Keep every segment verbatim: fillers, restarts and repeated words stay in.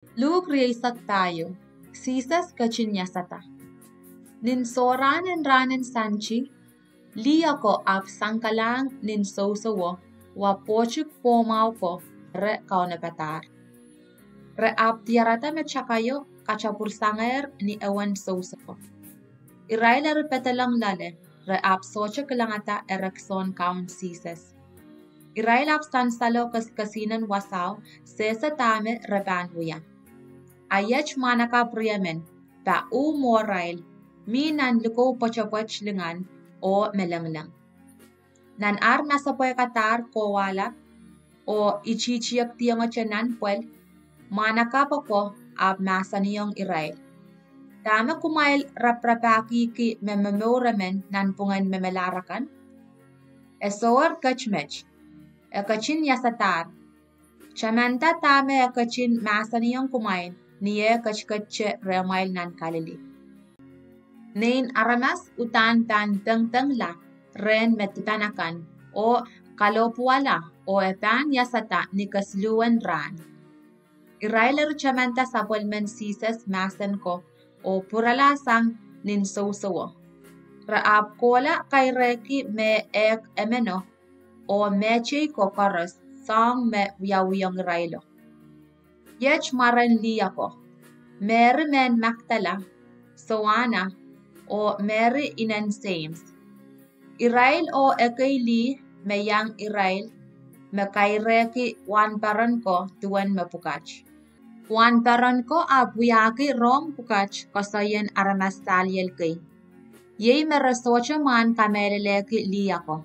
Luk rieisek pahieu. Sises ketin iasada. Nin sohrahn en rahnen Sandi, lih ako ahpw sankalahng nin sousowo wa pwohtik pwohmwahu ko re kaunopadahr. Re ahpw diarada me takaio katapwursangehr ni ewen sousowo. Irail eri pedolong loale, re ahpw sohte kilangada ereksohn Kaun Sises. Irail ahpw sansalo kesikesihnen wasao sehse dahme re pahn wia. A iet mwahnakapw riemen, pahn uh mwohrail, mi nan likou pwetepwet lingan oh melengleng. Nan ar masepwehkadahr kowahlap oh itihtiekdiongete nan pwel, mwahnakapw ako ahpw mahsanihong irail, Dahme kumwail raparapahkihki me momour emen nanpwungen me melahr akan? E soher ket met, e ketin iasadahr. Tamanda dahme e ketin mahsanihong kumwail ni eh ketikette rehmwail nan Kalili. Nein Aramas uhdahn pahn pengpengla rehn me dipan akan, oh kalohpwuwala, oh e pahn iasada ni kesiluhwen rahn. Irail eri tamanda sapwellimen Sises mahsen ko, oh pwurala sang nin sousowo. Re ahpw kohla kairehki me ehk emeno, oh mehtei ko koaros, soahng me wiawiong irailo. Iet mwaren lih ako, Mery mehn Magdala, Soana, oh Mery inen Seims. Irail oh ekei lih me iang irail me kairehki wahnpoaron ko duwen mepwukat. Wahnpoaron ko ahpw wiahki rohng pwukat koasoien aramas saliel kei. Iei me re sohte mwahn kamehlelehki lih ako.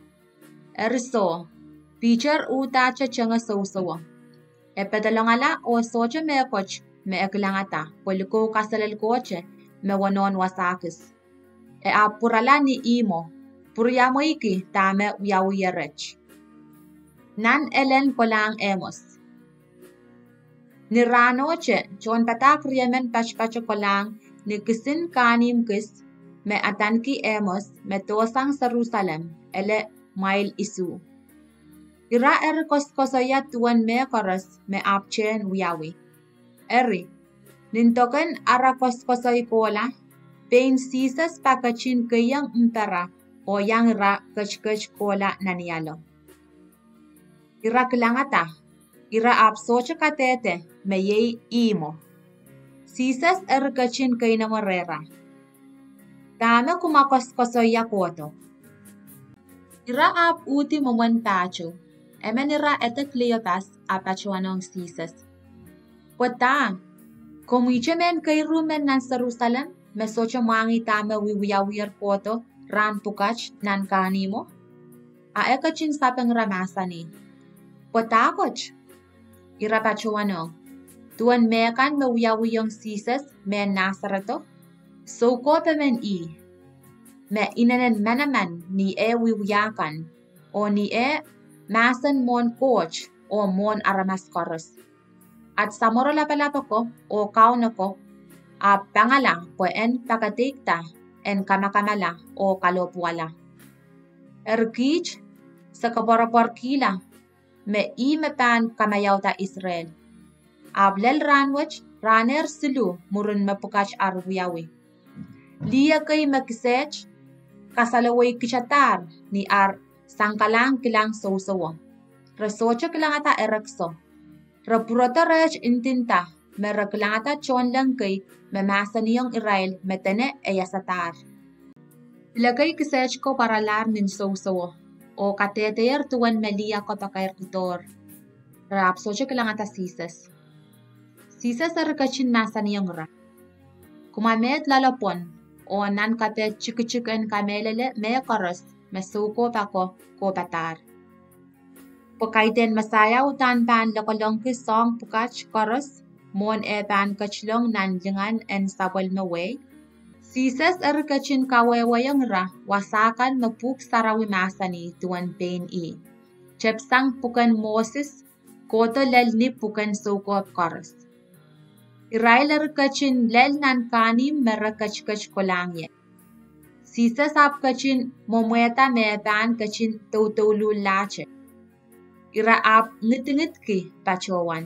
Eri soh, Piter uhdahte tenge sousowo. E pedolongala oh sohte mehkot me e kilangada pwe likou kaselel kohte me wonohn wasa kis. E ahpw pwurala ni ihmwo, pwuriamweiki dahme wiawiher et. Nan elen kolahng ehmwos. Ni rahnohte tohnpadahk riemen patopato kolahng ni kisin kahnimw kis me adaneki Emmaus me dohsang Serusalem ele mwail isuh. Ira eri koasokoasoia duwen mehkoaros me ahpw tehn wiawi. Eri, nin doken ara koasokoasoi kohla, pein Sises paketin keiong mpera oh iang ira ketiket kohla nanialo. Ira kilangada, ira ahpw sohte kadehde me iei ihmwo. Sises eri ketin keinemwe rehra, Dahme kumwa koasokoasoia kohdo? Ira ahpw uhdi mwomwen pahtou. Emen ira ede Kliopas a patohwanohng Sises, Pwe dah, komwihte mehn keiru men nan Serusalem me sohte mwahngih dahme wiwiawiher kohdo rahn pwukat nan kahnimwo? A e ketin sapeng ira mahsanih, Pwe dah kot? Ira patohwanohng, Duwen mehkan me wiawiong Sises mehn Nasaredo, soukohp emen ih, me inenen manaman ni eh wiewia kan, oh ni eh mahsen mwohn Koht oh mwohn aramas koaros. At samworo lapalap ako oh kaun ako ahpw pangala pwe en pakadeikada en kamakamala oh kalohpwuwala. Eri kiht, se koapworopworkihla me ih me pahn kamaiauda Israel. Ahpw lel rahnwet rahnehr siluh mwurin mepwukat ar wiawi. Lih ekei me kiset kasalowehkitadahr ni ar sankalahng kilang sousowo. Re sohte kilangada erekso. Re pwurodo reht ndinda me re kilangada tohnleng kei me mahsanihong irail me dene e iasadahr. Pil ekei kiset ko pwaralahr nin sousowo oh kadehdehier duwen me lih ako pakairkidohr. Re ahpw sohte kilangada Sises. Sises eri ketin mahsanihong ira, Kumwa meid loalopwon oh nan kapehd tikitik en kamehlele mehkoaros me soukohp ako kohpadahr. Pwe kaidehn Mesaia uhdahn pahn lokolongki soahng pwukat koaros mwohn eh pahn ketilong nan lingan en sapwellime wehi. Sises eri ketin kawehwehiong ira wasa kan me Pwuhk Sarawi mahsanih duwen pein ih, tepsang pwuken Moses, kohdo lel ni pwuken soukohp koaros. Irail eri ketin lel nan kahnimw me re ketiket kolahng ie. Sises ahpw ketin mwomwehda me e pahn ketin doudouluhlahte. Ira ahpw ngidingidki patohwan,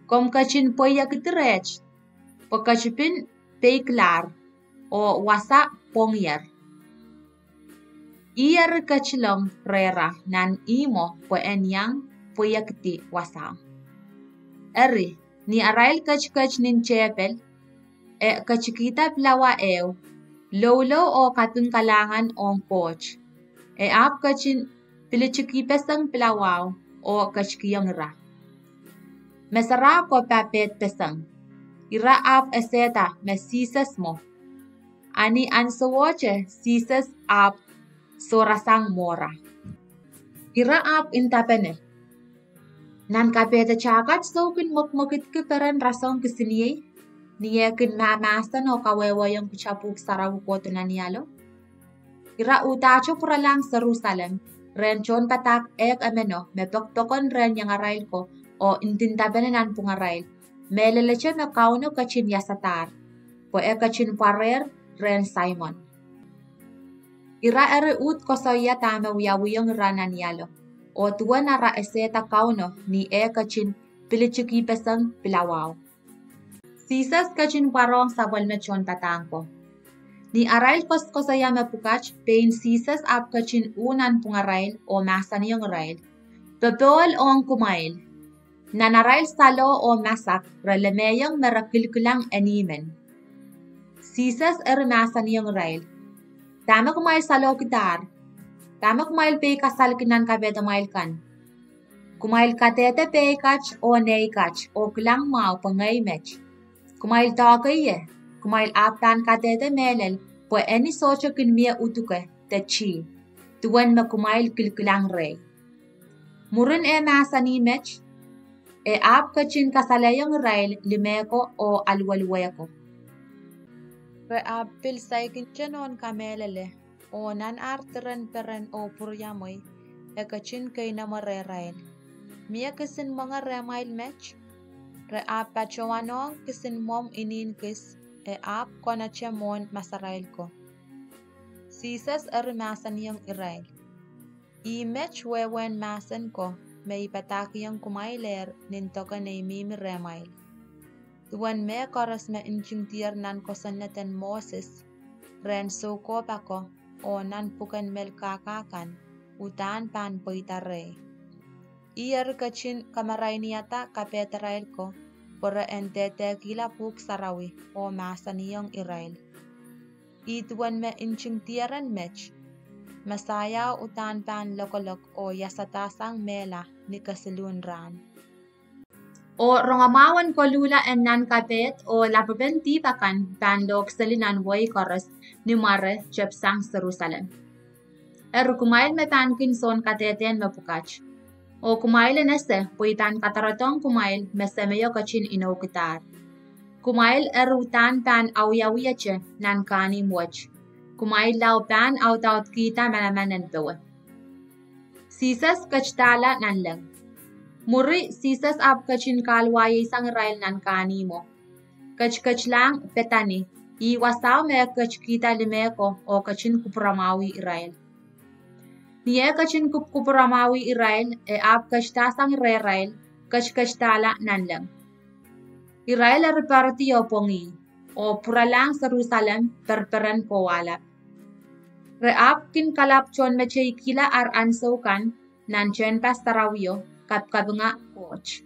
Komw ketin pweiekidi reht, pwe ketipin peikilahr, oh wasa pwongier. Ih eri ketilong rehra nan ihmwo pwe en iang pweiekidi wasao. Eri, ni arail ketiket nin tehpel, e ketikihda pilawa ehu, loulou oh kaping kalahngan ong Koht. E ahpw ketin pilitikihpeseng pilawao oh ketikihong ira. Me sarawi ko papehdpeseng. Ira ahpw esehda me Sises mwo. A ni ahnsowohte Sises ahpw sohrasang mwohra. Ira ahpw ndapene, Nan kapehdetail kat sou kin mwekimwekidki peren rasehng kisiniei, ni eh kin mahmahsen oh kawehwehiong kita pwuhk sarawi kohdo nan ialo? Ira uhdahte pwuralahng Serusalem, rehn tohnpadahk ehk emeno me pokpokon rehn iangarail ko, oh ndindapene nanpwungarail, mehlelete me Kauno ketin iasadahr, pwe e ketin pwarehr rehn Saimon. Ira eri uhd koasoia dahme wiawihong ira nan ialo, oh duwen ara esehda Kauno ni eh ketin pilitikihpeseng pilawao. Sises ketin pwarohng sapwellime tohnpadahk ko. Ni arail koasoakoasoia mepwukat, pein Sises ahpw ketin uh nanpwungarail oh mahsanihong irail, Popohl ong kumwail. Nan arail saloh oh masak re lemehiong me re kilkilang eni men. Sises eri mahsanihong irail, Dahme kumwail salohkidahr? Dahme kumwail peikasalki nan kapehdamwail kan? Kumwail kadehde pehi kat oh nei kat oh kilang mwahu pwe ngehi met. Kumwail doahke ie, kumwail ahpw pahn kadehde mehlel pwe eni sohte kin mie uduke de tih, duwen me kumwail kilkilang rehi. Mwurin eh mahsanih met, e ahpw ketin kasalehiong irail limeh ko oh aluweluwe ko. Re ahpw pil saikinte nohn kamehlele, oh nan ar diren peren oh pwuriamwei, e ketin keinemwe rehrail, Mie kisin mwenge rehmwail met? Re ahpw patohwanohng kisin mwomw inihn kis, e ahpw konete mwohn masarail ko. Sises eri mahsanihong irail, Ih met wehwehn mahsen ko me I padahkihong kumwailehr nin deke nei mihmi rehmwail. Duwen mehkoaros me ntingdier nan kosonneden Moses, rehn soukohp ako, oh nan pwuken mehn kahkah kan, uhdahn pahn pweida rehi. Ih eri ketin kamarainihada kapehdarail ko, pwe re en dehdehkihla pwuhk sarawi oh mahsanihong irail, Ih duwen me ntingdieren met, Mesaiao uhdahn pahn lokolok oh iasadahsang mehla ni kesiluhn rahn. Oh rongamwahu en koluhla en nan kapehd oh lapwepen dihp akan pahn lohkseli nan wehi koaros ni mware tepsang Serusalem. Eri kumwail me pahn kin soun kadehdehn mepwukat, oh kumwail en ese pwe I pahn kadarodohng kumwail me Semeio ketin inoukidahr. Kumwail eri uhdahn pahn awihawihete nan kahnimw wet. Kumwail lao pahn audaudkihda manaman en powe. Sises Ketidahla Nanleng. Mwuri, Sises ahpw ketin kahluwaieisang irail nan kahnimwo, ketiketlahng Pedani, ih wasao me e ketikihda limeh ko oh ketin kupwuramwahwih irail. Ni eh ketin kupwukupwuramwahwih irail, e ahpw ketidahsang rehrail, ketiketidahla nanleng. Irail eri poaridi oh pwongih, oh pwuralahng Serusalem perperen kowahlap. Re ahpw kin kalap tohnmeteikihla ar ahnsou kan nan tehnpas sarawio, kapikapinga Koht.